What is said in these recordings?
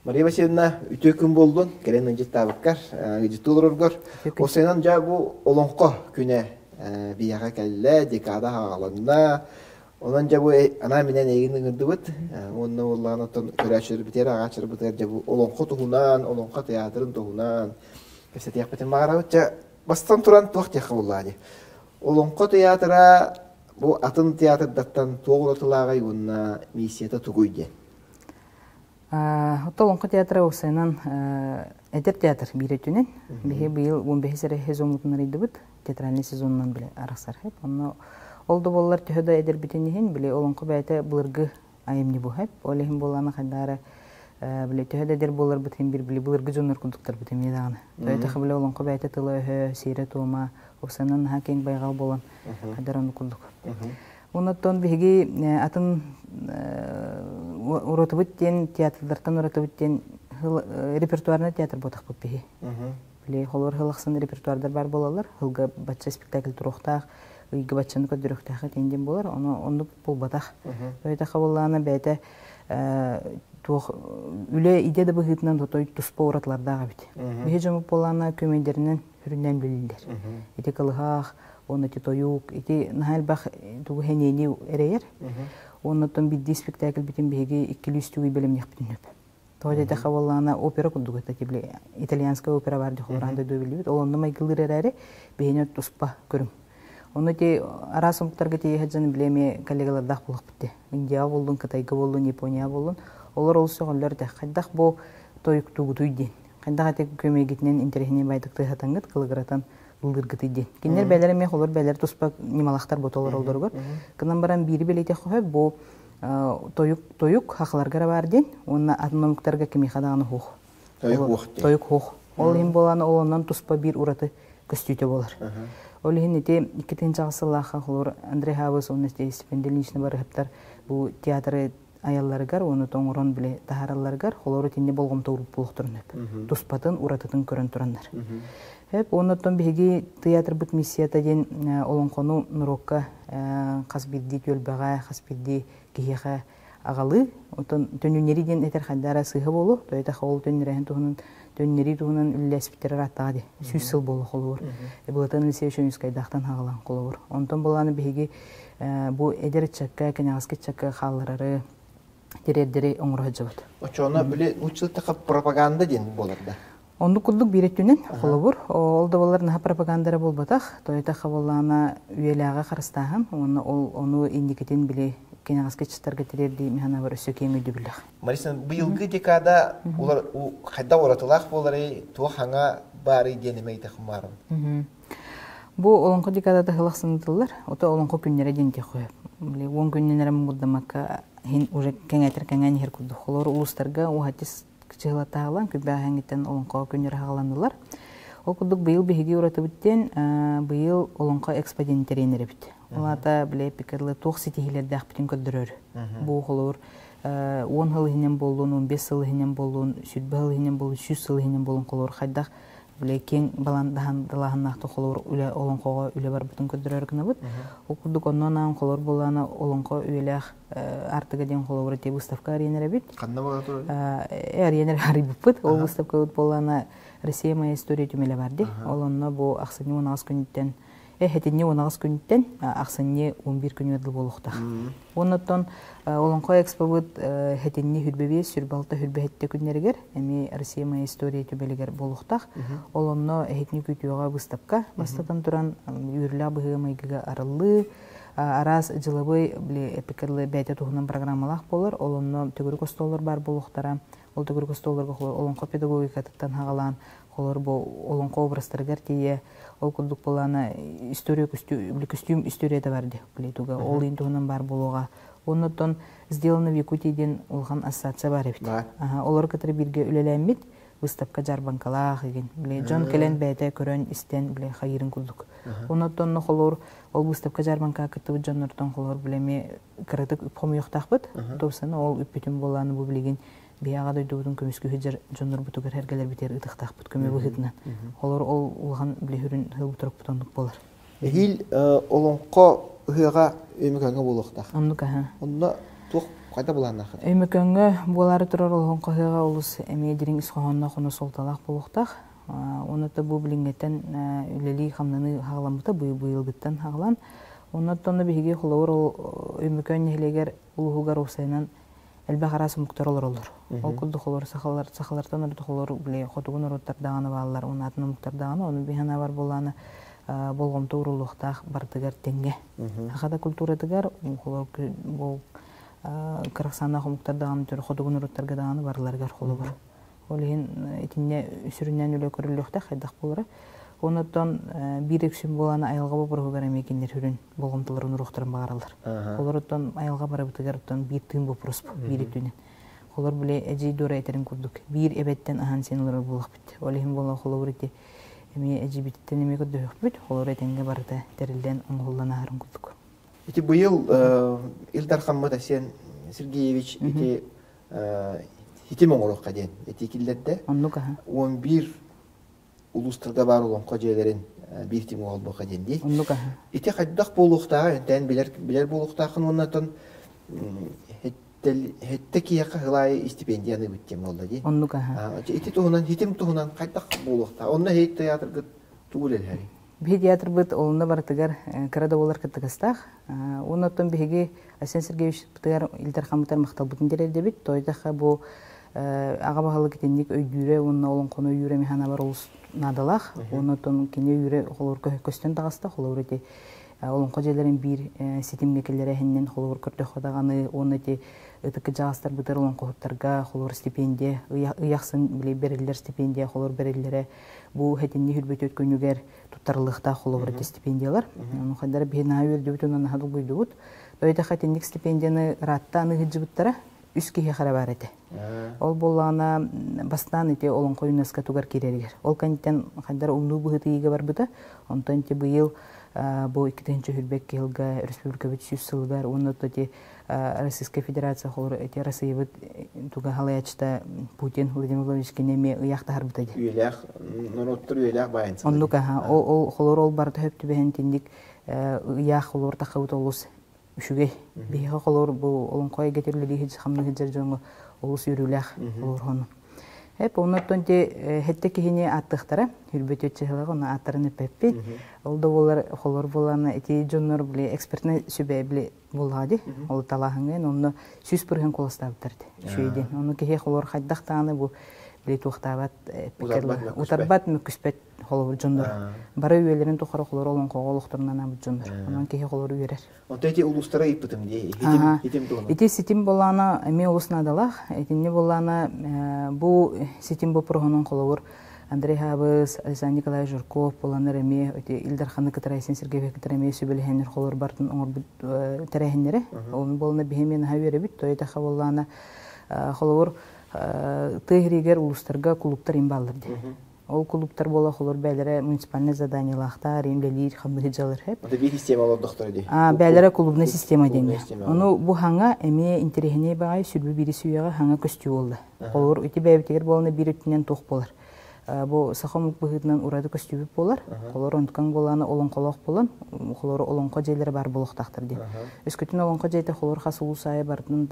Мария Васильевна, үтүө күн буоллун, кэлэн ыдьыттаабыккар, ыдьыттыы олороргор. Осенан дьа бу олоҥхо күнэ биһиэхэ кэллэ, декада хааланна. Онон дьэ бу анаан минэн эйигин ыҥырдыбыт. Уонна уоллаан оттон көрөөччүлэрбитигэр, ааҕааччыларбытыгар дьэ бу олоҥхо туһунан, олоҥхо театрын туһунан кэпсэтиэхпитин баҕарабыт. Дьэ, бастан туран туох диэххэ буоллаа дии. Олоҥхо театра бу атын театрдартан туох уратылааҕый уонна миссията тугуй диэн? Оттон Олоҥхо театра уопсайынан эдэр театр биир өттүнэн. Биһи быйыл 15 эрэ сезоммутун арыйдыбыт. Театральный сезонунан били арахсар. Онно ол да буоллар төһө да эдэрбитин иһин били олоҥхо бэйэтэ былыргы айымньы бу хэп. Ол иһин буоллаҕына хайдаары били төһө да эдэр буоларбыт иһин бир били былыргы дьоннор курдуктарбыт эмиэ даҕаны. Тоҕо били олоҥхо бэйэтэ тыла-өһө, сиэрэ-туома, уопсайынан наһаа киэҥ байҕал буолан хайдар оннук курдук. Оннуттан биһиги атын уратыбыт диэн театрдартан уратыбыт диэн репертуарнай театр буотахпыт биһи. Били холор хыл ахсын репертуардар бар буолаллар. Хылга бачча спектакль туруохтаах, ыйга баччаны көрдөрүөхтээх этин диэн буолар. Ону оннук буолбатах. Бэйэтэ хабыллаана бэйэтэ туох үлэ идэ да быһыытынан тотой туспа уратылардаах эбит. Биһи дьоммут буоллаана көмөйдөрүнэн сүрүннээн билиллэр. Ити кылыһах, уонна ити тойук, ити наһаа элбэх тугу хэниэни эрэйэр. Уоннаттан биирдии спектакльбитин биһиги иккилии үстүү бэлэмниэхпитин сөп. Тоҕо диэтэххэ буоллаҕына опера курдук это били итальянская опера бар дьохолораан дойду биллибит. Ол онно майгылыыр эрээри биһини туспа көрүҥ. Ону ити араас омуктарга тиийэ сылдьан били эмиэ коллегалардаах буолуохпут дии. Индияҕа буоллун, Кытайга буоллун, Японияҕа буоллун. Олор олус сөҕөллөр этэ. Хайдах бу тойуктуугутуй диэн. Хайдах ити көмөйгүтүнэн интэриэһинэй байдык тыаһатаҥҥыт кылыгыратан ыллыыргытый диэн. Кинилэр бэйэлэрэ эмиэ холор бэйэлэрэ туспа ньымалахтар бу толороллоругар. Гынан баран биири бэлиэтиэх бу тойук тойук хахаларга эрэ баар диэн уонна атын омуктарга кимиэхэ даҕаны суох. Тойук уох диэн. Тойук суох. Ол иһин буолан ол онон туспа биир ураты көстүүтэ буолар. Ол иһин ити 2000 сыллаахха холор Андрей Хабыс уонна Степан Ильинична Барыһыптар бу театры айалларыгар уонна тоҥорон били таһааралларыгар холору итинни болҕомто уурбут буолуохтарын сөп. Туспатын, уратытын көрөн тураннар. Хөп, оннуттан биһиги театрбыт миссията диэн олоҥхону норуокка хас биирдии түөлбэҕэ, хас биирдии киһиэхэ аҕалыы, оттон төнүннэрии диэн этэр хайдара сыыһа буолуо, тойтах ол төннөрөһүн туһунан төннөрии туһунан үллэспиттэр ырааттаҕа дии. 100 сыл буолуо холобур. Былатан Алексеевич Ойуунскайдаахтан хаҕалаан холобур. Онтон былааны биһиги бу эдэр ыччакка, кэнэҕэски ыччакка хаалларары, тириэрдэри оҥоро сылдьабыт. Оччоҕуна били нууччалыы пропаганда диэн буолар да? Оннук курдук биир өттүнэн, холобур, ол да буоллар наһаа пропаганда эрэ буолбатах, тойотохо буоллаҕына үйэлээҕи харыстааһын уонна ол ону инникитин били кэнэҕэски ыччаттарга тириэрдии механабар өссө киэҥ өйдөбүллээх. Мариса, быйылгы декада хайдах уратылаах буоларый, туох хаҥа баарый диэн эмэ ыйытахым Бу олоҥхо декадата сыл ахсын ыытыллар. Ото олоҥхо күннэрэ диэн диэххэ били уон күннэн эрэ муҥурдаммакка иһин уже кэҥээтэр кэҥээн иһэр курдук. Холор улуустарга уһатис чыһылаттаалан күбээһэҥҥиттэн олоҥхо күннэрэ хаҕаланнылар. Ол курдук быйыл биһиги уратыбыт диэн быйыл олоҥхо экспо диэн тэрийэн эрэбит. Ол аата били эппиккэ туох ситиһиилэрдээхпитин көрдөрөр. Бу холобур 10 сыл иһинэн буоллун, 15 сыл иһинэн буоллун, 20 сыл иһинэн буоллун, 100 сыл иһинэн буоллун холобур хайдах били киэҥ далааһыннаахтык холобур үлэ олоҥхоҕо үлэ барбытын көрдөрөр гынабыт. Ол курдук онно анаан холобур буоллаҕына олоҥхо үйэлээх Артыга диэн холобур ити выставка арыйан эрэбит. Ханна буола турар? Арыйан эрэ арыйбыппыт. Ол выставкабыт буоллаҕына Россия моя история түмэлэ бар дии. Ол онно бу ахсынньы 18 күнүттэн хэтинньи 18 күнүттэн ахсынньы 11 күнүгэр дылы буолуохтаах. Оннуттан Олоҥхо экспобыт хэтинньи хүрбэбиэс, сүрбалта хүрбэһиттэ күннэригэр эмиэ Россия моя история түмэлигэр буолуохтаах. Ол онно эһитини күтүөҕэ выставка бастатан туран үөрүүлээх быһыыга-майгыга арыллыы, араас дьылабый били эпикерлы бэйэтэ туһунан программалаах буолар. Ол онно төгүрүк остуоллар баар буолуохтара. Ол төгүрүк остуолларга олоҥхо педагогикатыттан хаҕалаан холор бу олоҥхо образтарыгар тиийэ ол курдук буолаана история көстүүм историята бар дии били туга ол иин туһунан баар буолуоҕа. Оннуттан сделано в Якутии диэн улахан ассоциация бар эбит. Олору кытары бииргэ үлэлээммит выставка дьаарбаҥкалаах игин. Били дьон кэлэн бэйэтэ көрөн истэн били хайыырын курдук. Оннуттан холоор ол выставка дьаарбаҥкаҕа кыттыбыт дьоннортон холоор били эмиэ кыратык үп хомуйуохтаахпыт. Тупсаны ол үппүтүн буолааны бу билигин биһиэхэ дойдубутун көмүскүү дьоннорбутугар эргэлэрбитигэр ытыктаахпыт көмө быһыытынан. Холор ол улахан били хүрүн сылбытырыкпыт оннук буолар. Эһиил олоҥхо ыһыаҕа Өймөкөөҥҥө буолуохтаах. Оннук аһа. Онно Туох хайда былааннааххыт? Өймөкөөҥҥө буолаары турар олоҥхо ыһыаҕа олус эмиэ дириҥ ис хоһоонноох уонна суолталаах буолуохтаах. Уонна бу билиҥҥэттэн үлэлии-хамнаныы хаҕаламмыта быйылгыттан хаҕалаан. Оннуттан биһиги холобур ол Өймөкөөн нэһилиэгэр улууһугар уопсайынан элбэх араас омуктар олороллор. Ол курдук олор сахалар сахалартан ордук олор били хотугу норуоттар даҕаны бааллар, уонна атын омуктар даҕаны. Ону биһи санаабар буоллаҕына болҕомто ууруллуохтаах барытыгар тэҥҥэ. Саха да культуратыгар холобур бу кырахсааннаах омуктар даҕаны хотугу норуоттарга даҕаны барыларыгар холобур. Ол иһин итиннэ сүрүннээн үлэ көрүллүөхтээх хайдах буолара. Онуттан биир үксүн буолан айылҕа боппуруоһугар эмиэ кинилэр сүрүн болҕомтолорун уруохтарын баҕараллар. Олоруттан айылҕа барыбытыгар оттон биир тыын боппуруос биир өттүнэн. Холор били эдьиий Дора этэрин курдук биир эбэттэн аһан сиэн олорор буоллахпыт. Ол иһин буолан холобур ити эмиэ эдьиийбититтэн эмиэ көрдөһүөхпүт. Холобур этэҥҥэ барыта тэриллэн оҥоһуллан ааһарын курдук. Ити быйыл Ил Дархаммыт Асен Сергеевич ити хитим оҥоруохха диэн этии киллэрдэ. Оннук аха. 11 улуустарга баар олоҥхо дьиэлэрин биир тим оҥорбуохха диэн дии. Оннук аха. Ити хайдах буолуохтааҕа энтээн билэр билэр буолуохтааххын уонна хэттэ киһиэхэ хылаайы истипиэндийаны бит диэн буолла дии. Оннук аха. Ити туһунан хитим туһунан хайдах буолуохтаах? Онно хейт театргыт тугу үлэлэһэрий? Биһи театрбыт олунна барытыгар кыра да буолар кыттыгастаах. Уонна оттон биһиги Айсен Сергеевичпытыгар Ил Дархаммытыгар махталбытын тириэрдэбит. Тоойдохха бу аҕа баһылык итинник өйдүүрэ уонна олоҥхону өйүүрэ механабар олус наадалаах. Уонна оттон кини өйүүрэ холобур көстөн таҕыста. Холобур ити олоҥхо дьиэлэрин биир ситимҥэ киллэрэһиннин холобур көрдөххө даҕаны уонна ити ытык кырдьаҕастарбытыгар олоҥхоһуттарга холобур стипендия ый ахсын били бэриллэр стипендия холобур бэриллэрэ бу хэтинни хүрбүтүт күнүгэр туттарыллыахтаах холобур ити стипендиялар. Ону хайдара биһи наһаа үөрдүбүт уонна наһаа долгуйдубут. Тойтаха итинник стипендияны ыраатта аны ыһыддьыбыттара үс киһиэхэ эрэ баар этэ. Ол буоллаҕына бастаан ити Олоҥхо ЮНЕСКО тугар киирэригэр. Ол кэнниттэн хайдара умнуу быһыытыйыыга барбыта. Онтон ити быйыл бу 2022 сылга республикабыт 100 сылыгар уонна ити Российская Федерация холор эти Россиябыт туга халаячта Путин Владимир Владимирович кини эмиэ ыйаах таһарбыта дии. Үйэлээх норуоттар үйэлээх баайын Оннук аха ол ол холор ол барыта хөп түбэһэн тинник ыйаах холор таххыбыт олус үчүгэй. Биһиэхэ холор бу олоҥхо эйгэтигэр үлэлии хамныы сылдьар дьоҥҥо олус үөрүүлээх холор хону. Эп оннуттан ти хетте киһини аттыхтара хүрбөтүөт чыһылаҕа ону ааттарын эппэппит. Ол да буолар холор буолана ити дьоннор били экспертнай сүбэ били буоллаҕа дии. Ол талааһыҥын онно 100% куоластаабыттар этэ. Үчүгэй Ону киһи холор хайдах даҕаны бу били туохтаабат утарбат мөккүспэт холобур дьоннор. Бары үйэлэрин тухары холор олоҥхоҕо олохторунан анаабыт дьоннор. Онон киһи холор үөрэр. Онто ити улуустара ыйыппытым дии. Хитим хитим туһунан. Ити ситим буоллаҕына эмиэ олус наадалаах. Итинни буоллаҕына бу ситим боппуруоһунан холобур Андрей Хабыс, Александр Николаевич Жирков буоланнар эмиэ ити Ил Дарханы кытары Айсен Сергеевич кытары эмиэ сүбэлэһэннэр холор бартын оҥорбут тэрээһиннэрэ. Ол буолна биһи эмиэ наһаа үөрэбит. Тоойутаха буоллаҕына холобур тыа иһиригэр улуустарга кулууптар им бааллар дии. Ол кулууптар буола холор бээлэрэ муниципальнай заданиелаахтар, им үлэлиир, хамныһы дьалар хэп. Это биир система олордохтор дии. Бээлэрэ клубная система диэн. Ону бу хаҥа эмиэ интэриэһинэй баҕайы сүрбү биири сүүйэҕэ хаҥа көстүү буолла. Холобур, ити бэйэбитигэр буолана биир өттүнэн туох буолар. Бу саха омук быһыытынан ураты көстүүбүт буолар. Холор онтукаҥ буолаана олоҥхолоох буолан, холор олоҥхо дьиэлэрэ баар буолуохтаахтар диэн. Өскөтүн олоҥхо дьиэтэ холор хас улуус аайы барытын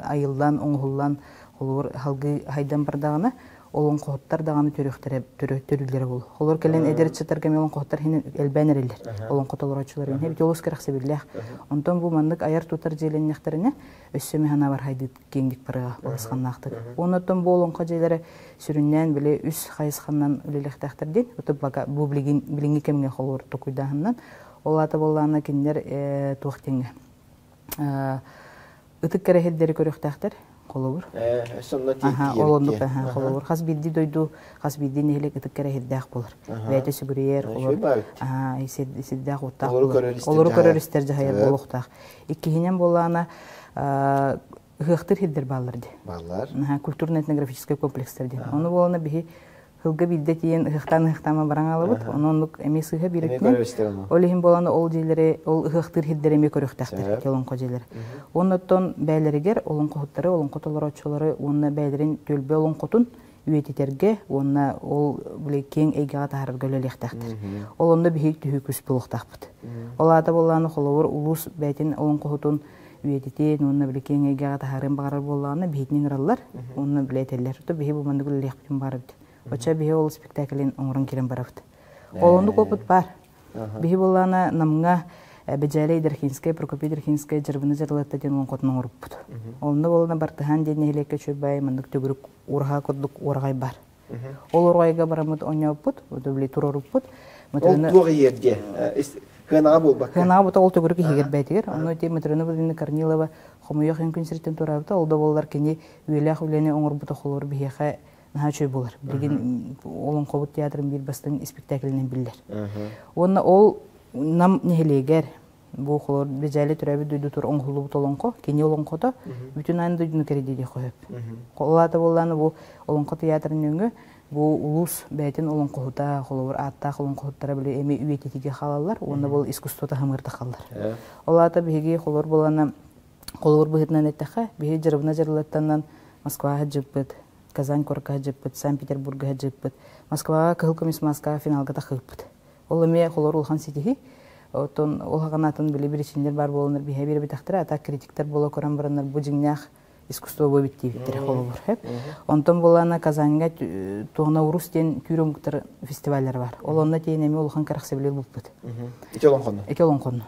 айыллан, оҥоһуллан, холобур халгыы хайдан бардаҕына, олоҥхоһуттар даҕаны төрүөхтэрэ төрүүллэрэ буолуо. Холор кэлэн эдэр ыччаттарга эмиэ олоҥхоһуттар иһин элбээн эрэллэр. Олоҥхо толорооччулар иһин эбит олус кэрэхсэбиллээх. Онтон бу маннык айар-тутар дьиэлэннэхтэринэ, өссө эмэ санаабар хайдыыт киэҥник барыаҕа балысханнаахтык. Оннуттан бу олоҥхо дьиэлэрэ сүрүннээн били үс хайысханан үлэлиэхтээхтэр диэн, ото бу билигин билиҥҥи кэмҥэ холобур токуйдааһынынан. Ол аата буоллаҕына кинилэр туох диэҥҥэ ытык кэрэһирдэри көрүөхтээхтэр холобур. Ол оннук холобур хас биирдии дойду хас биирдии нэһилиэк ытык кэрэһирдээх буолар. Бэйэтэ сүгүрүйэр, олор сирдээх уоттаах буолар. Олору көрөр истэр дьаһайар буолуохтаах. Иккиһинэн буоллаҕына ыһыахтыыр сирдэр бааллар дии. Бааллар. Культурно-этнографическай комплекстар диэн. Ону буолана биһи сылга биирдэ тиийэн ыһыахтаан ыһыахтаама баран аалабыт. Ону оннук эмиэ сыыһа биир Ол иһин буолан ол дьиэлэри, ол ыһыахтыыр сирдэри эмиэ көрүөхтээхтэр, олоҥхо дьиэлэри. Оннуттан бэйэлэригэр олоҥхоһуттары, олоҥхо толорооччулары уонна бэйэлэрин түөлбэ олоҥхотун үйэтитэргэ уонна ол били киэҥ эйгэҕэ таһаарарга үлэлиэхтээхтэр. Ол онно биһиги түһүү күүс буолуохтаахпыт. Ол аата буоллаҕына холобур улуус бэйэтин олоҥхоһутун үйэтитин уонна били киэҥ эйгэҕэ таһаарыан баҕарар буоллаҕына биһитин ыҥыраллар уонна били этэллэр. То биһи бу маннык үлэлиэхпитин баҕарабыт. Оччо биһи ол спектаклин оҥорон киирэн барабыт. Ол оннук опыт баар. Биһи буоллаҕына Намҥа Бэдьээлэй Дархинскай, Прокопий Дархинскай Дьарбыны Дьарылатта диэн олоҥхотун оҥорбуппут. Онно буоллаҕына Бартыһаан диэн нэһилиэккэ үчүгэй маннык төгүрүк ураһа курдук уораҕай бар. Ол ураҕайга бараммыт оонньооппут, били туруоруппут. Ол туох иһэр диэ? Хыанаҕа буолбакка. Хыанаҕа бута ол төгүрүк иһигэр бэйэтигэр. Онно ити Матрена Владимировна Корнилова хомойуох иһин күн сириттэн туораабыта. Ол да буоллар кини үйэлээх үлэни оҥорбута холобур биһиэхэ наһаа үчүгэй буолар. Билигин Олоҥхобут театрын биир бастыҥ испиктээкилинэн биллэр. Уонна ол Нам нэһилиэгэр бу холор Бэдьээлэ төрөөбүт дойдутугар оҥоһуллубут олоҥхо, кини олоҥхото бүтүн аан дойдуну кэрийдии диэххэ сөп. Ол аата буоллаҕына бу Олоҥхо театрын нөҥүө бу улуус бэйэтин олоҥхоһута, холобур ааттаах олоҥхоһуттара били эми үйэтитиигэ хаалаллар уонна бұл искусство таһымыгар тахаллар. Ол аата биһиги холобур буолана холобур быһыытынан эттэххэ, биһиги дьарыбына дьарылаттанан Москваҕа сылдьыппыт, Казань куоракка сылдьыппыт, Санкт-Петербурга сылдьыппыт, Москваҕа Кыһыл көмүс мааскаҕа финалга тахсыбыппыт. Ол эмиэ холор улахан ситиһи. Оттон ол хаҕанаатын били биричииннэр баар буоланнар биһэ биэрбэтэхтэрэ, а так критиктэр буола көрөн бараннар бу дьиҥнээх искусство эбит диэбиттэрэ холобур. Онтон буолана Казаньга туһана урус диэн түүр омуктар фестиваллара бар. Ол онно тиийэн эмиэ улахан кэрэхсэбили ылбыппыт. Ити олоҥхону? Ити олоҥхону.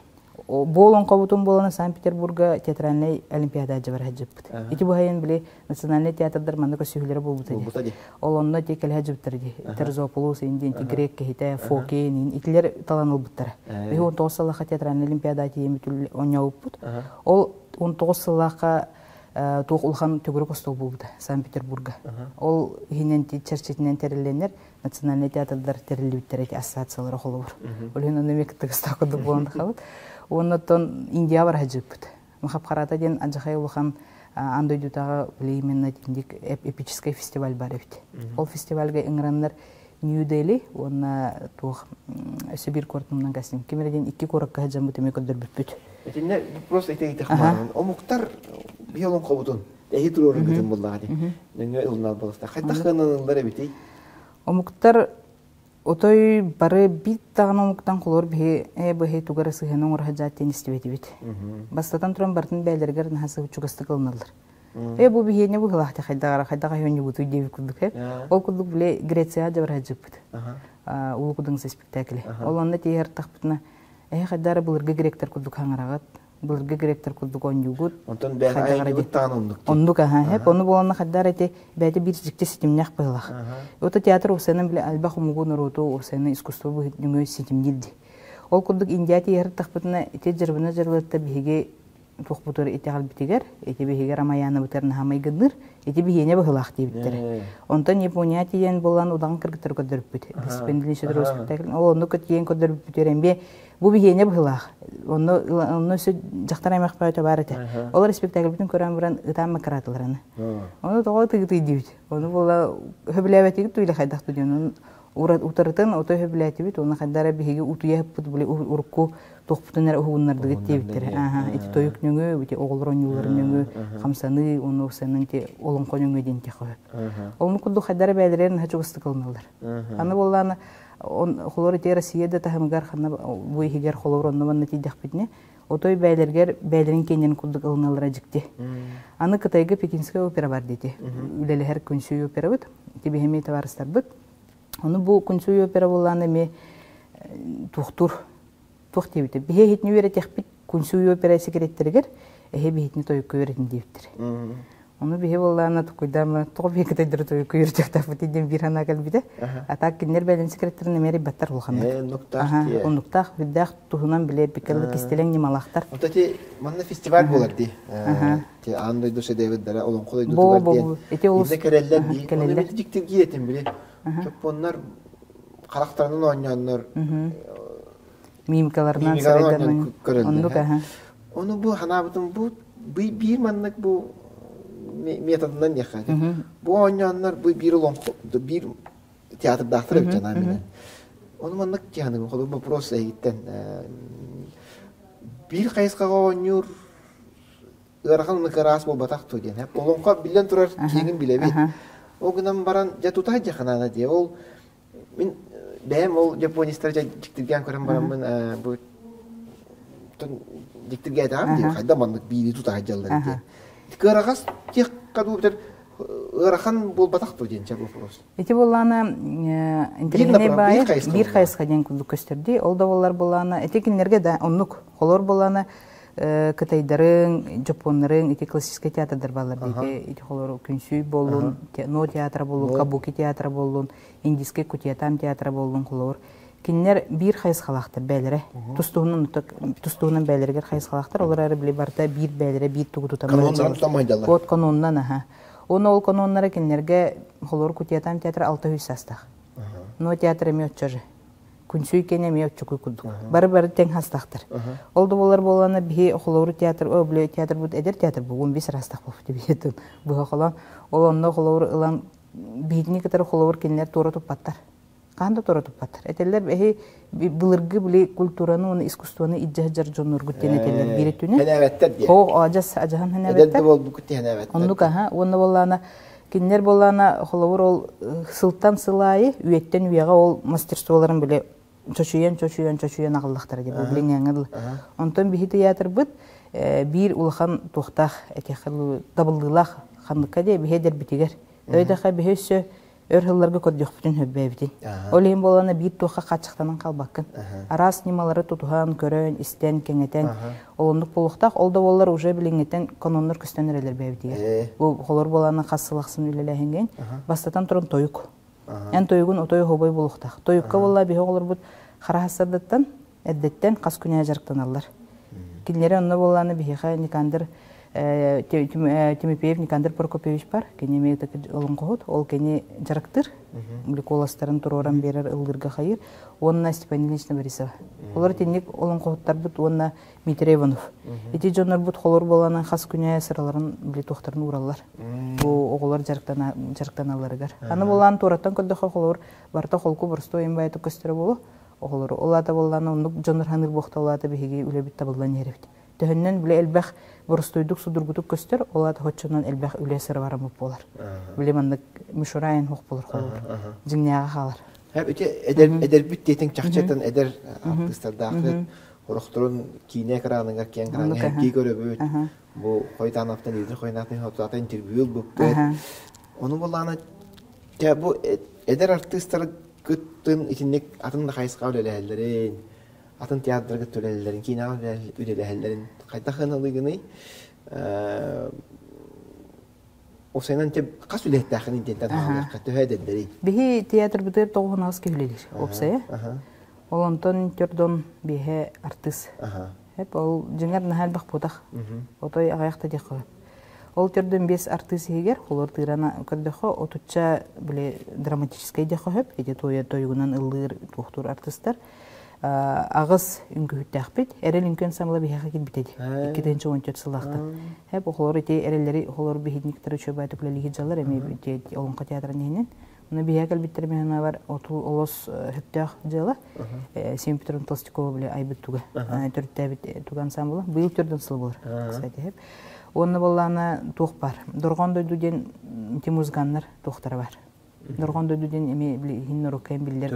Бу олоҥхобутун буолана Санкт-Петербурга театральнай олимпиада дьабар сылдьыппыт. Ити быһайын били национальнай театрдар манна көрсүһүүлэрэ буолбута дии. Ол онно ити кэлэ сылдьыбыттар дии. Терзополус индиэн грек киһитэ, Фокин итилэр талан ылбыттара. Биһи 19 сыллаахха театральнай олимпиада тиийэммит оонньообуппут. Ол 19 сыллаахха туох улахан төгүрүк остуол буолбута Санкт-Петербурга. Ол иһинэн чэрчитинэн тэриллэннэр национальнай театрдар тэриллибиттэр эти ассоциациялара холобур. Ол иһин онно эмиэ кыттыгастаах курдук буолан тахабыт. Уонна оттон Индия бар сылдьыбыппыт. Махапхарата диэн Адьахай улахан аан дойдутааҕы именно итинник эпическэй фестиваль бар эбит. Ол фестивальга ыҥыраннар Нью-Дели уонна туох өссө биир куоратынан кастим. Ким эрэ диэн икки куоракка сылдьаммыт эмиэ көрдөрбүппүт. Итиннэ просто ити ыйтахмаанын омуктар биһи олоҥхобутун эһи туруорун буллаҕа дии. Нөҥүө ылынал балыста. Хайдах гынан эбитий? Омуктар отой бары биир даҕаны омуктан холобур биһи ээ быһый тугу эрэ сыһыаны оҥоро сылдьаат диэн истибэтибит. Бастатан туран барытын бэйэлэригэр наһаа чугастык ылыналлар. Ээ бу биһиэнэ быһыылаах хайдах эрэ хайдах оонньуубутуй диэбит курдук ээ. Ол курдук били Грецияҕа дьабара сылдьыппыт. Улуу Кудыҥса спектакле. Ол онно тиийэр тахпытына эһи хайдах эрэ былыргы гректэр курдук хаҥараҕыт, былыргы гректэр курдук оонньуугут. Онтон бэйэ айанньыбыт даҕаны оннук. Оннук аха. Хэп ону буоланна хайдах эти бэйэтэ биир дьикти ситимнээх быһыылаах. Ото театр уопсайынан били элбэх омугу норуоту уопсайынан искусство быһыытынан ситимниир дии. Ол курдук Индия тиийэр тахпытына ити дьарбына дьарылатта биһиги туохпутугар итэҕэлбитигэр ити биһиги Рамаянабытыгар наһаа майгынныыр ити биһиэнэ быһыылаах диэбиттэрэ. Онтон Япония тиийэн буолан удаҕан кыргыттары көрдөрбүппүт. Спендлин спектакль. Ол оннук тиийэн көрдөрбүппүтүгэр эмиэ бу биһиэнэ быһыылаах. Онно онно өссө дьахтар аймах бөҕөтө баар этэ. Олор спектакльбытын көрөн баран ытаан маккыраатылар аны. Ону тоҕо ытыгытый диибит. Ону буола сөбүлээбэтигит туйла хайдах диэн утарытын ото сөбүлээтибит уонна хайда эрэ биһиги утуйа ыппыт били урукку туохпутун эрэ уһугуннардыгыт диэбиттэрэ. Ааха ити тойук нөҥүө ити оҕолор оонньууларын нөҥүө хамсаныы уонна усанан ити олоҥхо нөҥүө диэн тиэхэ сөп. Ону курдук хайда эрэ бэйэлэрин наһаа чугастык ылыналлар. Аны буоллаана холор ити Россия да таһымыгар ханна бу иһигэр холобур онно манна тиийдэхпитинэ отой бэйэлэригэр бэйэлэрин киэннэрин курдук ылыналлара дьикти. Аны Кытайга Пекинская опера бар диэти. Үлэлэһэр күнсүй операбыт. Ити биһими табаарыстарбыт. Ону бу күнсүй опера буоллаана эмиэ туохтуур туох диэбитэ. Биһи иһитини үөрэтиэхпит күнсүй опера секреттэригэр эһи биһитини тойукка үөрэтин диэбиттэр. Ону биһи буоллаана тукуйдаама тоҕо биһи кытайдары тойукка үөрэтиэхтээхпит диэн биир санаа кэлбитэ. А так кинилэр бэйэлэрин секреттэрин эмиэ арыйбаттар улаханнык. Оннуктаах Оннуктаах үрдээх туһунан билэ биккэллик кистэлэҥ ньымалаахтар. Ото ити манна фестиваль буолар дии. Ти аан дойду шедеврдэрэ олоҥхо дойдутугар диэн. Ити олус Иннэ кэлэллэр дии. Ону били дьиктиргиир этим били. Чоппоннор харахтарынан оонньооннор мимикаларынан сырайдарынан оннук аха. Ону бу ханаабытым бу биир маннык бу методынан диэххэ. Бу оонньооннор бу биир олоҥхо биир театрдаахтар эбит жанаа минэ. Ону маннык киһаныгын холобур вопрос эһигиттэн биир хайысхаҕа оонньуур ыарахан уонна кыраас буолбатах дуо диэн. Олоҥхо биллэн турар киэҥин билэбит. Ол гынан баран дьэ тута дьаханаана диэ. Ол мин бэйэм ол японецтар дьиктиргээн көрөн бараммын бу. дьиктиргээтэҕим дии, хайда маннык биири тута сылдьаллар диэн. Кыараҕас тех кадубтар ыарахан буолбатах дуо диэн вопрос. Ити буоллаана интэриэһинэй баайы биир хайысха диэн курдук көстөрдүү. Ол да буоллар буоллаана ити кинилэргэ да оннук холор буоллаана кытайдарыҥ, дьоппуоннарыҥ ити классическай театрдар бааллар дии. Ити холор күнсүй буоллун, но театра буоллун, кабуки театра буоллун, индийскэй кутиятам театра буоллун холобур. Кинилэр биир хайысхалаахтар бээлэрэ. Тустуһунан тустуһунан бээлэригэр хайысхалаахтар. Олор эрэ били барыта биир бээлэрэ биир тугу тутан Вот каноннан аха. Уонна ол каноннара кинилэргэ холобур Кутиятам театр 600 саастаах. Но театр эмиэ оччо же. Күнсүй кэнэ эмиэ оччокуй курдук. Бары-бары тэҥ хастахтар. Ол да буолар буоллана биһи холобур театр, о, били театр бут эдэр театр бу 15 растах буолбут биһитин быһа холон. Ол онно холобур ылан биһитини кытары холобур кинилэр туора туппаттар. Хаһан да туора туппаттар. Этэллэр эһи былыргы били культураны уонна искусствоны илдьэ сылдьар дьонноргут диэн этэллэр биир өттүнэн. Хэнээбэттэр диэн. Оо, адьас адьаһан хэнээбэттэр. Эдэр да буолбуккут хэнээбэттэр. Оннук аха. Уонна буоллаана кинилэр буоллаана холобур ол сылтан сыл аайы үйэттэн үйэҕэ ол мастерстволарын били чочуйан чочуйан чочуйан аҕаллахтара диye бу билиҥҥээҥҥэ дылы. Онтон биһи тыйаатырбыт биир улахан туохтаах этиэххэ табыллыылаах ханныкка диye биһи эдэрбитигэр. Өйдөөхө биһи өссө өр сылларга көрдөхпүтүн сөббээбитин. Ол иһин буолана биир туохха хааччахтанан хаалбаккын. Араас ньымалары тутуһан, көрөн, истэн, кэҥэтэн олоннук буолуохтаах. Ол да буоллар уже билиҥҥиттэн каноннар көстөн эрэллэр бэйэбитигэр. Бу холор буолана хас сыл ахсын үлэлээһиҥҥин бастатан туран тойук. Эн тойугун отой оһобой буолуохтаах. Тойукка буолла биһи оҕолорбут хара хассардыттан эрдэттэн хас күнэ дьарыктаналлар. Кинилэри онно буоллааны биһиэхэ Никандр Тимофеев Никандр Прокопьевич бар, кини эмиэ олоҥхоһут, ол кини дьарыктыыр, глюколастарын туруоран биэрэр ыллыырга хайыыр, уонна Степан Ильична Борисова. Олор итинник олоҥхоһуттарбыт уонна Дмитрий Иванов. Ити дьоннорбут холор буоланан хас күнэ сыраларын били туохтарын уураллар. Бу оҕолор дьарыктаналларыгар. Аны буолан туораттан көрдөххө холобур барыта холку боростуой эмбайты көстөрө буолуо. Оҕолору ол аата буоллаана оннук дьоннор ханыыр буохта ол аата биһиги үлэбит табыллан иһэр эбит. Төһөннөн бile элбэх боростуойдук судургутук көстөр, ол аата хоччонон элбэх үлэ сырабараммыт буолар. Бile маннык мишураайын хуох болар холобур. Дьиҥнээҕэ хаалар. Ити эдэр эдэрбит диэтиҥ чахчытан эдэр артыыстардаахыт орохторун киинэ экраныгар киэҥ экраҥҥа сэргии көрөбүт. Бу Хойтановтан Игорь Хойнатын хотуата интервью ылбыппыт. Ону булаана бу эдэр артыыстар кыттын итинник атын да хайысхаҕа үлэлэһэллэрин, атын театрдарга үлэлэһэллэрин, киинэҕэ үлэлэһэллэрин хайдах ыналыгыный? Осайынан хас үлэһиттээххин диэнтэн хаалыахха төһө эдэрдэрий? Биһи театрбытыгар тоҕуһунаас киһи үлэлиир уопсайа. Ол онтон төрдон биэһэ артыыс. Эп ол дьиҥэр наһаа элбэх буотах. Отой аҕыйах да диэххэ сөп. Ол төрдөн биэс артыыс иһигэр холор тыырана көрдөххө отучча били драматическай диэххэ сөп. Ити туойа тойугунан ыллыыр туохтуур артыыстар. Аҕыс үҥкүүһүттээхпит. Эрэл үҥкүү ансамбла биһиэхэ киирбитэ дии. 2014 сыллаахтан. Эп оҕолор ити эрэллэри оҕолор биһиниктэр үчүгэй үлэлиир дьаллар эмиэ Олоҥхо театрын иһинэн. Ону биһиэхэ кэлбиттэр мин оту олус сөптөөх дьыала. Семен Петровна Толстякова били айбыт туга. Төрүттээбит туга ансамбла. Быйыл төрдүн сыл болар, кстати. Уонна боллаана туох бар. Дорҕоон дойду диэн ити музыканнар туохтара бар. Дорҕоон дойду диэн эми иһин норуокка биллэр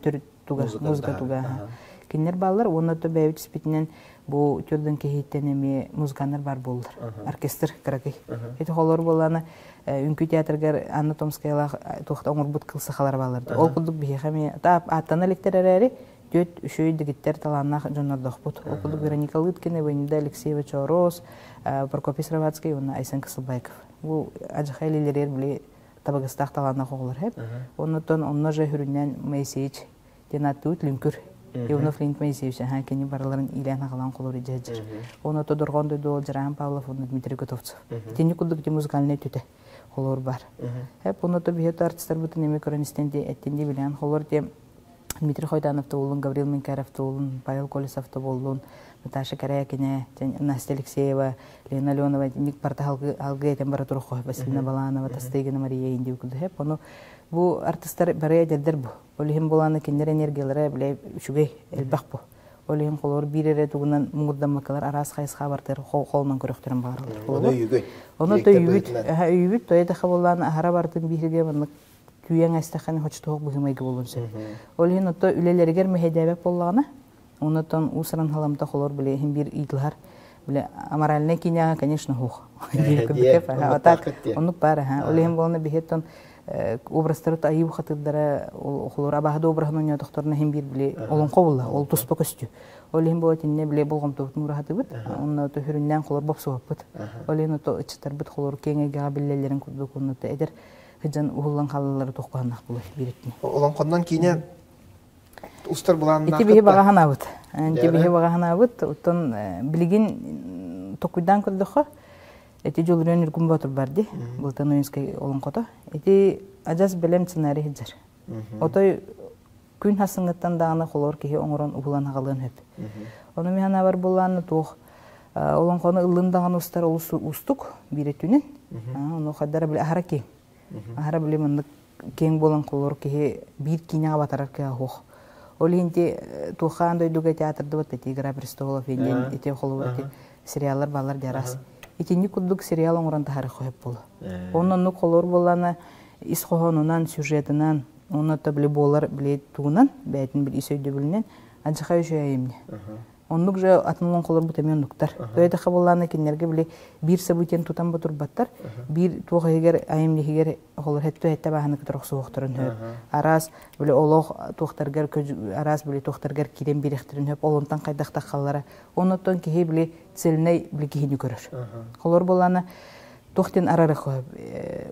төрүт туга, музыка туга. Кинилэр бааллар уонна то бэйэбит испитинэн бу төрдөн киһиттэн эмиэ музыканнар бар буоллар. Оркестр кыракый. Ити холор буоллаана үҥкүү театрыгар Анна Томскаялаах туохта оҥорбут кыл сахалар бааллар. Ол курдук биһиэхэ эмиэ ааттана иликтэр эрээри түөрт үчүгэй дэгиттэр талааннаах дьоннордоохпут. Ол курдук Вероника Лыткина, Венида Алексеева Чоорос, Прокопий Сыроватский уонна Айсен Кысылбаеков. Бу адьахай илиилэригэр били табыгастаах талааннаах оҕолор хэп. Оннуттан онно же хүрүннээн Моисеевич диэн ааттыыбыт Лүҥкүр. Иванов Леонид Моисеевич аһаа кини барыларын иилээн аҕалаан холор дьэһдьэр. Оны Тодорҕон дойду Дьараан Павлов уонна Дмитрий Готовцев. Итинник курдук ити музыкальнай түтэ холор бар. Хэп оны то биһи артистарбытын эми көрөн истэн ди эттин ди билэн холор ди Дмитрий Хойданов боллун, Гаврил Минкаров боллун, Павел Колесов боллун, Наташа Корякина, Настя Алексеева, Лена Леонова, ник барта алгы этен бара турухо, Василина Баланова, Тастыгина Мария Индию кудухэп. Ону бу артистар бары эдердер бу. Ол иһин буолааны кинилэр энергиялара бile үчүгэй элбэх бу. Ол иһин холор биир эрэ тугунан муҥурдаммаккалар араас хайысха бартыр холонон көрөхтөрүн баҕараллар. Ону өйүгүй. Ону өйүбүт, өйүбүт тойо да хабыллаан аһара бартын биирге маннык күйэн эстэххин хочтуох быһымайгы болун сөп. Ол иһин отто үлэлэригэр мэһэйдээбэт буоллаҕына, Оннотон уусаран халамта холор биле иһин биир ыйытылар. Биле аморальнай киниэҕэ, конечно, хух. А так оннук баар аха. Ол иһин буолна биһиэттон образтары айыы хатырдара холор абаһы обраһын ойнотохторуна иһин биир биле олоҥхо булла, ол туспа көстүү. Ол иһин буола тинне биле болҕомтобутун ураһатыбыт. Онно төһүрүннээн холор бопсуһаппыт. Ол иһин ото ыччаттарбыт холор киэҥ эйгэҕэ биллэллэрин курдук онно эдэр сыдьан уһуллан хаалаллара туоххааннаах буолар бииритини. Олоҥхоннон киинэ устар былааннаах. Ити биһи баҕа санаабыт. Ити биһи баҕа санаабыт. Оттон билигин токуйдаан көрдөххө, ити Дьулуруйан Ньургун Боотур бар дии, Былтан Ойуунскай олоҥхото. Ити адьас бэлэм сценарий сылдьар. Отой күн хасыҥҥыттан даҕаны холоор киһи оҥорон уһулан аҕалыан сөп. Ону мин санаабар буоллааны туох олоҥхону ыллын даҕаны устар олус уустук биир өттүнэн. Ону хайдара били аһара киэҥ. Аһара били маннык киэҥ буолан холоор киһи биир киинэҕэ батарар кыаҕа суох. Ол иһин ити туоххаан дойдуга театрдыбыт ити «Игра престолов» диэн ити холобур ити сериаллар бааллар дии араас. Итинник курдук сериал оҥорон таһаарыах сөп буолуо. Онон оннук холобур буоллаҕына ис хоһоонунан, сюжетынан, уонна то били буолар били тугунан, бэйэтин били ис өйдөбүлүнэн адьаха үчүгэй айымньы. Оннук же атын олоҥхолорбут эмиэ оннуктар. Тоҕо буоллаҕына кинилэргэ били биир событиен тутан ботурбаттар, биир туох иһигэр айымньы иһигэр оҕолор хэттэ хэттэ бааһыны кытары охсуохтарын сөп. Араас били олох туохтаргар араас били туохтаргар киирэн биэриэхтэрин сөп, олонтон хайдах таххаллара. Оннуттан киһи били цельнай били киһини көрөр. Холор буоллаҕына туох диэн арары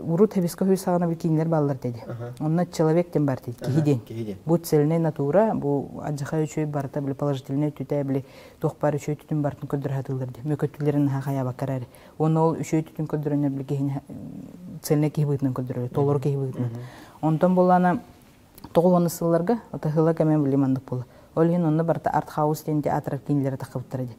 урут хэбиске хүй саҕана бикииннэр бааллар диди. Онно человек диэн бар диди, киһи диэн. Бу цельная натура, бу адьаха үчүгэй барыта били положительный өттүтэ били туох баар үчүгэй түтүн барытын көрдөрө сатыыллар ди. Мөкөттүлэрин наһаа хайаабаккар эри. Уонна ол үчүгэй түтүн көрдөрөннөр били киһини цельный киһи быһыытынан көрдөрөр, толору киһи быһыытынан. Онтон буоллаана 90 сылларга отаһыла кэмэ били маннык буола. Ол иһин онно барыта арт-хаус диэн театр кинилэри таххыбыттара ди.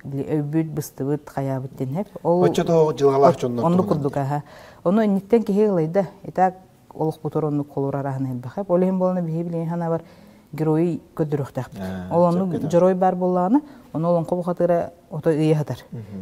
Били өйбүт, быстыбыт, хайаабыт диэн хэп. Ол Оччотооҕу дьылҕалаах дьоннор Оннук курдук аха. Ону инниттэн киһи ылайда. Итак олохпутугар оннук холуур араһын элбэх. Ол иһин буолана биһи билигин санаабар геройу көрдөрүөхтээхпит. Ол оннук дьоруой баар буоллаҕына, ону олоҥхо бухатыыра ото ыйа сатар.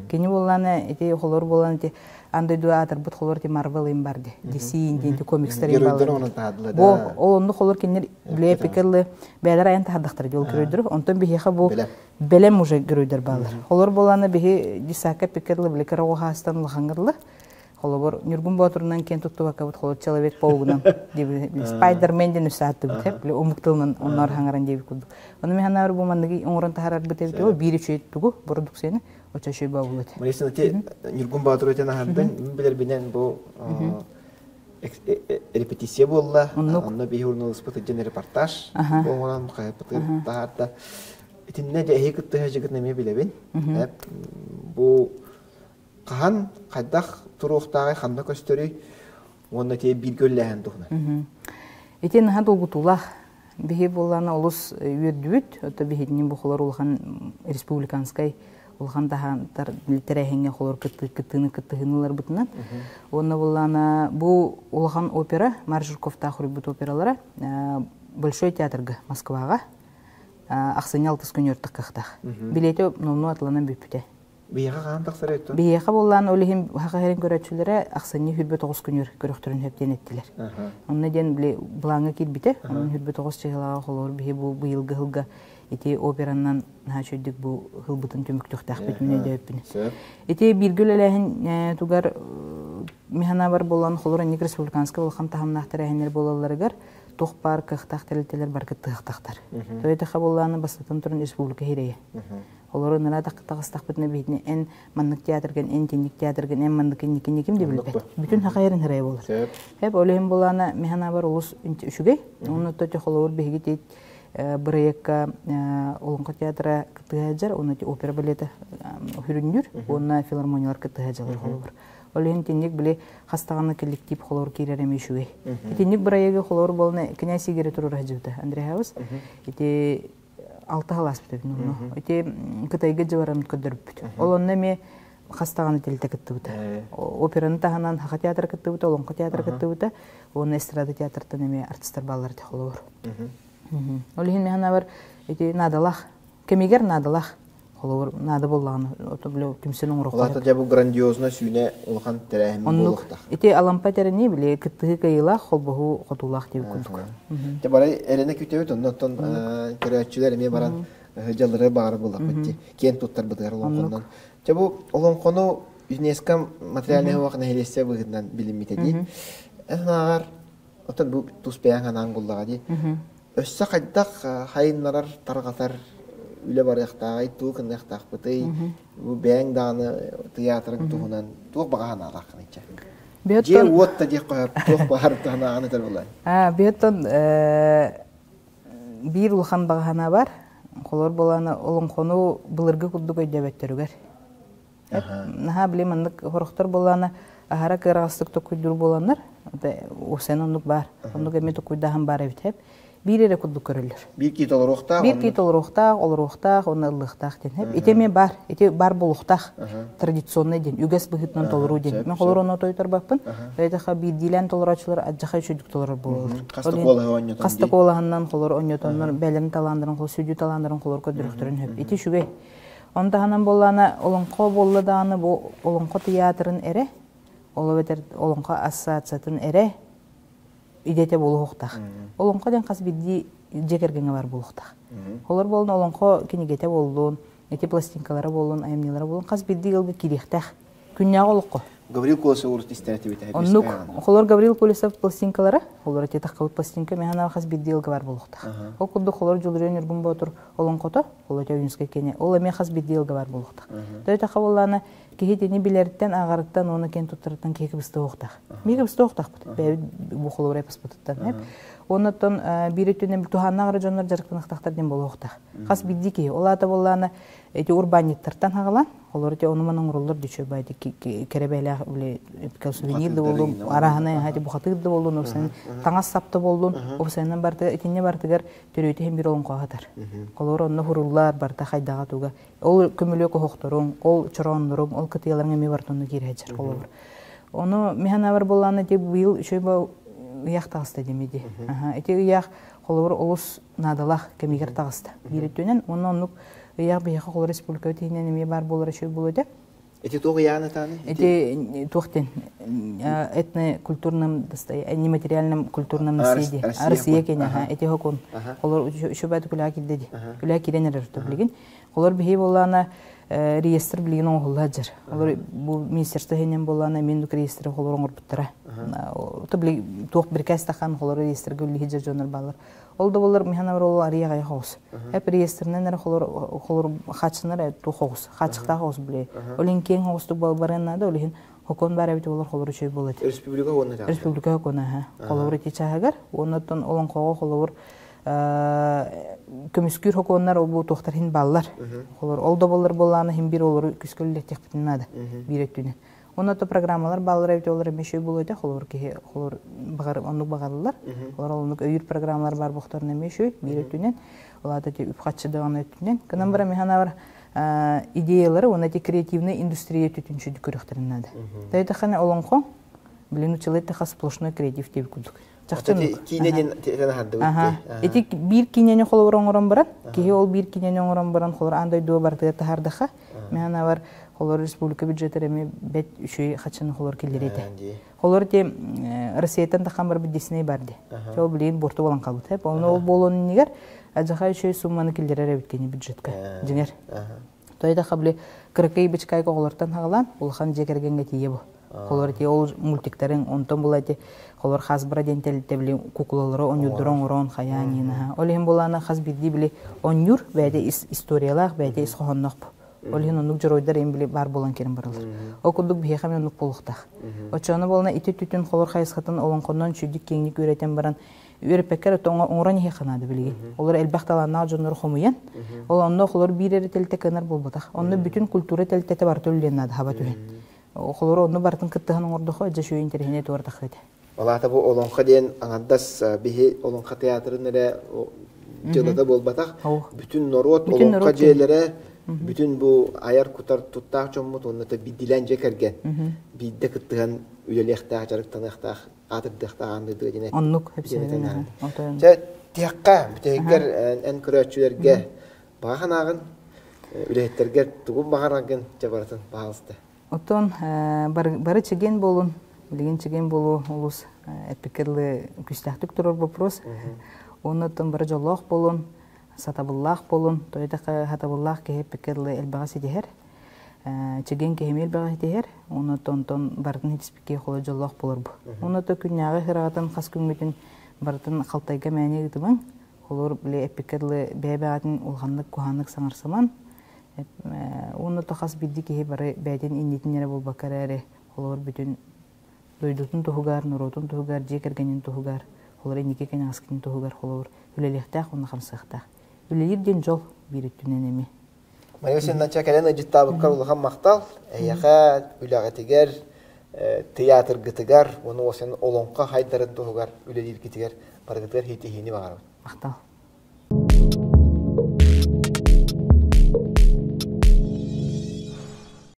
Кини буоллаана ити холор буолан ити аан дойду аатырбыт холор ити Марвел им бар ди. DC диэн комикстар им баллар. Бу ол оннук холор кинилэр билэ пикерлы бэйэлэр айан таһардахтар дьол геройдор. Онтон биһиэхэ бу бэлэм уже геройдор баалар. Холор буоллаана биһи дисака пикерлы биле кыра оҕаастан улахангырлы. Холобур, Ньургун Боотурунан киэн туттубаккабыт холобур Человек Паугунан Спайдермен диэн өссө ааттыбыт хэп били омук тылынан онноор хаҥаран диэбит курдук. Ону мен ханаар бу манныгы оҥорон таһаарарбыт эбит ол биир үчүгэй тугу бородуксуйаны очо үчүгэй буолбут. Марисина ти Ньургун Боотур этэн аһардын билэрбинэн бу репетиция буолла. Онно биһи урналыспыт дьэн репортаж оҥорон хайаппытыгар таһаарда. Итиннэ дьэ эһи кыттыһа жыгытын эмиэ билэбин. Бу хаһан, хайдах туруохтааҕый, ханна көстөрүй уонна тиэ бииргэ үллээһин туһунан. Ити наһаа долгутуулаах. Биһи буоллаана олус үөрдүбүт. Ото биһитини бу холор улахан республиканскай улахан таһаантар тэрээһиҥҥэ холор кыттыыны кыттыһыыларбытынан. Уонна буоллаана бу улахан опера Марк Жирковтаах суруйбут опералара Большой театрга Москваҕа ахсынньы алтыс күн өртөх кыахтаах. Билиэти номнуо атыланан бүппүтэ. Биһиэхэ хаһан тахсар өттө? Биһиэхэ буоллаан ол иһин саха сирин көрөөччүлэрэ ахсынньы 29 күнүр көрөхтөрүн сөп диэн эттилэр. Онно диэн били былааҥҥа киирбитэ. Онон 29 чыһылаҕа холобур биһи бу быйылгы сылга ити операннан наһаа үчүгдүк бу сылбытын түмүктүөхтээхпит мин өйдөөбүппүн. Ити бииргэ үлэлээһин тугар механабар буолан холор инник республиканскай улахан таһымнаах тэрээһиннэр буолалларыгар туох баар кыахтаах тэрилтэлэр бары кыттыһыахтаахтар. Тоҕо буоллааны бастатан туран республика иһирэйэ. Олору ыныраа таҕыстахпытына биһитини эн маннык театргын, эн тинник театргын, эн маннык инникин ким да билбэт. Бүтүн хахайарын хырайа буолар. Хэп ол иһин булаана механабар олус үчүгэй. Онно то холобур биһиги тиит бырайыакка Олоҥхо театра кыттыһа онно опера балета хүрүннүүр, уонна филармониялар кыттыһа дьалар холобур. Ол иһин тинник били хастаҕаны коллектив холобур киирэр эми үчүгэй. Итинник бырайыагы холобур болна князь Игорь турар хажыбыта Андрей Хаус. Ити алта халааспыт эбин онно. Ити Кытайга дьыбаран көрдөрбүт. Ол онно эмиэ хас даҕаны тэрилтэ кыттыбыта. Операны таһынан Саха театра кыттыбыта, Олоҥхо театра кыттыбыта, уонна эстрада театртан эмиэ артистар бааллар этэ холобур. Ол иһин мин санаабар ити наадалаах, кэмигэр наадалаах холобур наада буоллаҕына ото били түмсэн оҥоруохха Улаата дьэ бу грандиозно сүүнэ улахан тэрээһин Оннук. буолуохтаах. Ити Алампа тэрини били кыттыһыы кыайыылаах, холбоһуу хотуулаах диэбит курдук. Дьэ барай эрэнэ күтэбит, оннуттан көрөөччүлэр эмиэ баран. дьаллары баҕара буоллахпыт дии. Киэн туттарбытыгар олоҥхоннон. Дьэ бу олоҥхону ЮНЕСКО материальнай уох нэһилиэстибэ быһыытынан билиммитэ дии. Эн ааҕар, оттон бу тус бэйэҥ анаан буллаҕа дии. Өссө хайдах хайыннарар, тарҕатар үлэ барыахтааҕый, тугу гыныахтаахпытый? Бу бэйэҥ даҕаны тыйаатырыҥ туһунан туох баҕа санаалааххыный чэ? Дьиэ уот да диэх туох баҕар санааҕын этэр буолан. Биһиттэн биир улахан баҕа санаа бар. Холор буолан олоҥхону былыргы курдук өйдөөбөттөрүгэр. Наһаа били маннык хорохтор буоллаана аһара кыараҕастык токуйдуур буоланнар, уопсайынан оннук баар. Оннук эмиэ токуйдааһын баар эбит эп. Биир эрэ курдук көрөллөр. Биир киит олоруохтаах. Биир киит олоруохтаах, олоруохтаах, уонна ыллыахтаах диэн. Эп. Ити эмиэ баар. Ити баар буолуохтаах. Традиционный диэн, үгэс быһыытынан толоруу диэн. Мен холор ону тойтарбаппын. Этэхэ биирдиилээн толорооччулар адьаха үчүгдүк толорор буолаллар. Хаста куолаһы онньотон. Хаста куолаһынан холор онньотоннор бэлэм талааннарын, сүдү талааннарын холор көрдөрөхтөрүн хөп. Ити үчүгэй. Ону таһынан буоллаҕына, олоҥхо буолла даҕаны бу Олоҥхо тыйаатырын эрэ, ол эбэтэр Олоҥхо ассоциациятын эрэ идэтэ буолуохтаах. Олоҥхо диэн хас биирдии дьиэ кэргэҥҥэ баар буолуохтаах. Олор буолан олоҥхо кинигэтэ буоллун, ити пластинкалара буоллун, айымньылара буоллун хас биирдии ыалга киириэхтээх. Күннээҕи олоххо. Гаврил Колесов урут истэр этибит. Оннук. Холор Гаврил Колесов пластинкалара, холор эти таххыбыт пластинка механа хас биирдии ыалга бар буолуохтаах. Ол курдук холор Дьулуруйан Ньургун Боотур олоҥхото, холор Ойуунскай киэнэ, ол эмиэ хас биирдии ыалга бар буолуохтаах. Төһө буоллаана киһи итини билэриттэн, ааҕарыттан уонна киэн туттарыттан киһи кыбыстыахтаах. Миги кыбыстыахтаахпыт. Бэйэбит бу холобура эпоспутуттан. Оннуттан биир өттүнэн туһааннаах эрэ дьоннор дьарыктаныахтаахтар диэн буолуохтаах. Хас биирдии киһи. Ол аата буоллаана эти урбаанньыттартан хаҕалаан, олор ити ону-маны оҥороллор дичү бай кэрэбээлээх били сувенир да буоллун, арааһынай ити бухатыыр да буоллун, опсайын таҥас сап да буоллун, опсайынан барыта итиннэ барытыгар төрүөтэ иһин биир олоҥхо аһатар. Олор онно хуруллар барыта хайдаҕа туга. Ол көмүлүөк оһохторуҥ, ол чороонноруҥ, ол кытыйаларыҥ эмиэ барыта онно киирэ сылдьар холобур. Ону миһанабар буоллаана ити быйыл үчүгэй ыйаах таҕыста димиди. Ити ыйаах холобур олус наадалаах кэмигэр таҕыста. Биир өттүнэн уонна оннук ыйаах биһиэхэ холобур республика иһинэн эмиэ баар буолара үчүгэй буолуо этэ. Ити туох ыйаан этааны? Ити туох диэн этнокультурном нематериальном культурном наследии. Россия кене ити хокун. Холор үчүгэй күлээ кирде ди. Күлээ кирен эрэр билигин. Холор биһи буоллаана реестр билигин оҥоһулла сылдьар. Олор бу министерство иһинэн буоллаана мен реестри холор оҥорбуттара. То били туох биркээс тахан холор реестрге үллиһи дьар дьоннор баалар. Ол да боллар михана ол ария гая хоҕус. Эп реестринен эрэ холор холор хаачынар ту хоҕус. Хаачыктаах хоҕус биле. Ол киэҥ хоҕустук барыан наада, ол иһин хокон баар эбит болар холор үчүгэй буолар. Республика уонна Республика хокона холобур ити чааһыгар уоннаттан олоҥхоҕо холобур көмүскүүр хокуоннар ол бу туохтар хин баллар. Холор ол да боллар боллааны хин бир олору күскөллөтехпитин наада биир өттүнэн. Онно то программалар баллар эбит олор эмиэ үчүгэй буолуо этэ холобур киһи холобур баҕар оннук баҕарыллар. Олор оннук өйүүр программалар бар буохторун эмиэ үчүгэй биир өттүнэн. Ол аата үп харчы даҕаны өттүнэн. Кынан баран миханабар идеялары уонна эти креативный индустрия өттүтүн үчүгэй көрүөхтэрин наада. Тайдахана олоҥхо билин училый таха сплошной креатив диэбит курдук. Чахчы киинэ диэн этэн аһардыбыт. Ити биир киинэни холобур оҥорон баран, киһи ол биир киинэни оҥорон баран холобур аан дойдуга барытыгар таһаардаха, механавар холор республика бюджетер эми бэт үчүгэй хачыны холор киллэрете. Холор те Россияттан тахан барбыт Дисней бар ди. Ол билигин буорту болан калбыт. Оны ол болон иннигер ажаха үчүгэй сумманы киллэрер эбит кини бюджетка. Дьиҥэр. Тойдаха били кыракый бычкайга оҕолортон хаҕалаан улахан дьиэ кэргэҥҥэ тиийэ бу. Холор ити ол мультиктарын онтон була ити холор Хасбро диэн тэрилтэ били кукулалары оонньуурдары оҥорон хайаан иин Ол иһин булаана хас биирдии били оонньуур бэйэтэ историялаах бэйэтэ ис хоһоонноох бу. Ол иһин оннук дьоруойдар эм били баар буолан кэлэн бараллар. Ол курдук биһиэхэ эмиэ оннук буолуохтаах. Оччоҕуна буолана ити түтүн холор хайысхатын олоҥхоннон үчүгдүк киэҥник үөрэтэн баран үөрэппэккэ эрэ оҥорон иһиэххэ наада билигин. Олор элбэх талааннаах дьоннору хомуйан, ол онно холор биир эрэ тэрилтэ кыанар буолбатах. Онно бүтүн культура тэрилтэтэ барыта үлэлиэн наада хаба түһэн. Холору онно барытын кыттыһан оҥордохо, дьэ үчүгэй интэриэһинэй туора таххыт. Ол аата бу олоҥхо диэн аҥардас биһи олоҥхо театрын эрэ дьыалата буолбатах. Бүтүн норуот олоҥхо дьиэлэрэ бүтүн бу айар-кутар туттаах дьоммут уонна биирдиилээн дьиэ кэргэн биирдэ кыттыһан үлэлиэхтээх, дьарыктаныахтаах аатырдыахтаах аан дойдуга диэн Оннук Чэ, тиэххэ, бүтэһиккэр эн көрөөччүлэргэ баҕа санааҕын, үлэһиттэргэр тугун баҕараргын дьэ барытын баһаалыста. Оттон бары чэгиэн буолун, билигин чэгиэн буолуу олус эппиккэ дылы күүстээхтик турар вопрос. Оннуттан бары дьоллоох буолун. Сатабыллаах буолун, тоҕо сатабыллаах киһи эппиккэ дылы элбэҕи ситиһэр. Чэгиэн киһи элбэҕи ситиһэр, уонна онтон барытын ситиспиккэ холо дьоллоох буолар бу. Уонна то күннээҕи ыраҕатын хас күҥҥүтүн барытын халтайга мээнэ ыытымаҥ. Холобур, били эппиккэ дылы бэйэ-бэйэҕитин улаханнык куһаҕаннык саҥарсыман. Уонна то хас биирдии киһи бары бэйэтин иннитин эрэ буолбакка эрээри, холобур, бүтүн дойдутун туһугар, норуотун туһугар, дьиэ кэргэнин туһугар, холобур, инники кэнэҕэскитин туһугар холобур, үлэлиэхтээх уонна хамсыахтаах. Үлэлиир диэн дьол биир өттүнэн эмиэ. Мария Сеннача кэлэн ыдьыттаабыккар улахан махтал. Эйиэхэ үлэҕитигэр, тыйаатыргытыгар, уонна олоҥхо хайдарын туһугар үлэлииргитигэр барыгытыгар ситиһиини баҕарабын. Махтал.